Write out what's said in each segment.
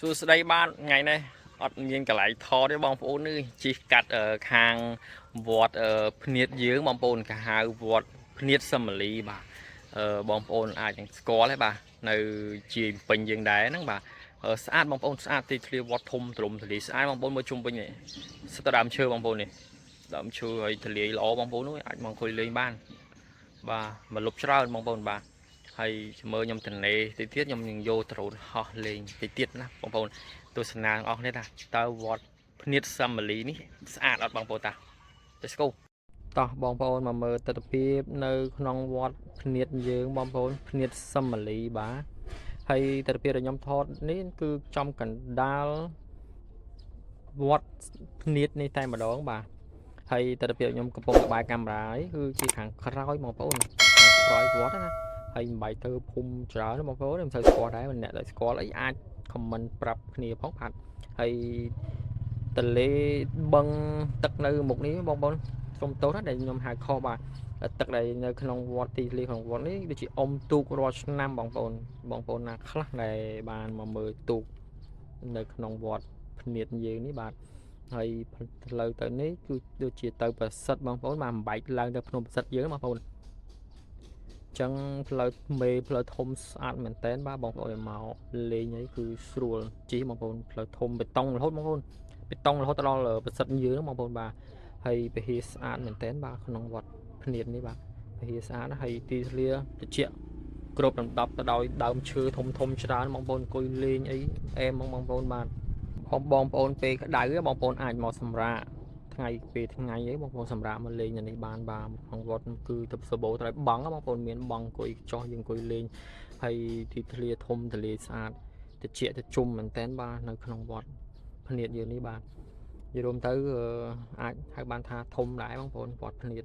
សួស្តីបាទថ្ងៃនេះអត់មានកន្លែងថតទេបងប្អូននេះជិះកាត់ខាងវត្តភ្នៀតយើងបងប្អូនគេហៅវត្តភ្នៀតសមលីបាទបងប្អូនអាចនឹងស្គាល់ទេបាទនៅជាពេញយើងដែរហ្នឹងបាទស្អាតបងប្អូនស្អាតទីធ្លាវត្តធំទ្រំទលាយស្អាតបងប្អូនមើលជុំវិញនេះសិតតែដើមឈើបងប្អូននេះដើមឈើហើយទលាយល្អបងប្អូនអាចមកអង្គុយលេងបានបាទមកលុបច្រើនបងប្អូនបាទហើយមើលខ្ញុំតនេតិចទៀតខ្ញុំនឹងយកដ្រូនហោះលេងតិចទៀតណាបងប្អូនទស្សនាទាំងអស់គ្នាថាតើវត្តភ្នៀតសមលីនេះស្អាតអត់បងប្អូនតា Let's go តោះបងប្អូនមកមើលទស្សនភាពនៅក្នុងវត្តភ្នៀតយើងបងប្អូនភ្នៀតសមលីបាទហើយទស្សនភាពដែលខ្ញុំថតនេះគឺចំកណ្ដាលវត្តភ្នៀតនេះតែម្ដងបាទហើយទស្សនភាពខ្ញុំកំពុងក្បែរកាមេរ៉ានេះគឺជាខាងក្រោយបងប្អូនខាងក្រោយវត្តណាហើយមិនបាយទៅភូមិច្រើនបងប្អូនមិនសូវស្គាល់ដែរអ្នកដែលស្គាល់អីអាច comment ប្រាប់គ្នាផងបាទហើយតលេបឹងទឹកនៅមុខនេះបងប្អូនសុំទោសណាដែលខ្ញុំហៅខុសបាទទឹកដែលនៅក្នុងវត្តទីធ្លាក្នុងវត្តនេះដូចជាអុំទូករាល់ឆ្នាំបងប្អូនបងប្អូនណាខ្លះដែលបានមកមើលទូកនៅក្នុងវត្តភ្នៀតយើងនេះបាទហើយផ្លូវទៅនេះគឺដូចជាទៅប្រសិទ្ធបងប្អូនបាទបំបែកឡើងទៅភ្នំប្រសិទ្ធយើងបងប្អូនចឹងផ្លូវមេផ្លូវធំស្អាតមែនតើបាទបងប្អូនឲ្យមកលេងអីគឺស្រួលជិះបងប្អូនផ្លូវធំបេតុងរហូតបងប្អូនបេតុងរហូតទៅដល់ប្រសិទ្ធយើងបងប្អូនបាទហើយពហិស្អាតមែនតើបាទក្នុងវត្តភ្នៀតនេះបាទពហិស្អាតហើយទីធ្លាត្រជាក់គ្រប់ដណ្ដប់ទៅដោយដើមឈើធំធំច្រើនបងប្អូនអង្គុយលេងអីអែមបងប្អូនបាទបងបងប្អូនពេលក្តៅបងប្អូនអាចមកសម្រាកថ្ងៃពេលថ្ងៃអីបងប្អូនសម្រាប់មកលេងនៅនេះបានបាទក្នុងវត្តគឺទៅសបោត្រូវបង់បងប្អូនមានបង់អង្គុយចោះយើងអង្គុយលេងហើយទីធ្លាធំទលាយស្អាតត្រជាក់ត្រជុំមែនតើបាទនៅក្នុងវត្តភ្នៀតយើងនេះបាទនិយាយរួមទៅអាចហៅបានថាធំដែរបងប្អូនវត្តភ្នៀត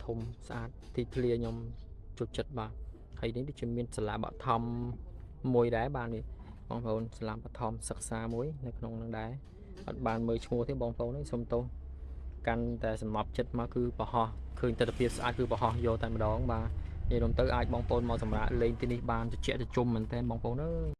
ធំស្អាតទីធ្លាខ្ញុំចូលចិត្តបាទហើយនេះដូចជាមានសាលាបឋមមួយដែរបាទនេះបងប្អូនសាលាបឋមសិក្សាមួយនៅក្នុងនឹងដែរអត់បានមើលឈ្មោះទេបងប្អូននេះសុំទោសកាន់តែសំណប់ចិត្តមកគឺប្រហោះឃើញទស្សនភាពស្អាតគឺប្រហោះយកតែម្ដងបាទនិយាយរួមទៅអាចបងប្អូនមកសម្រាប់លេងទីនេះបានត្រជាក់ត្រជុំមែនទែនបងប្អូនអើយ។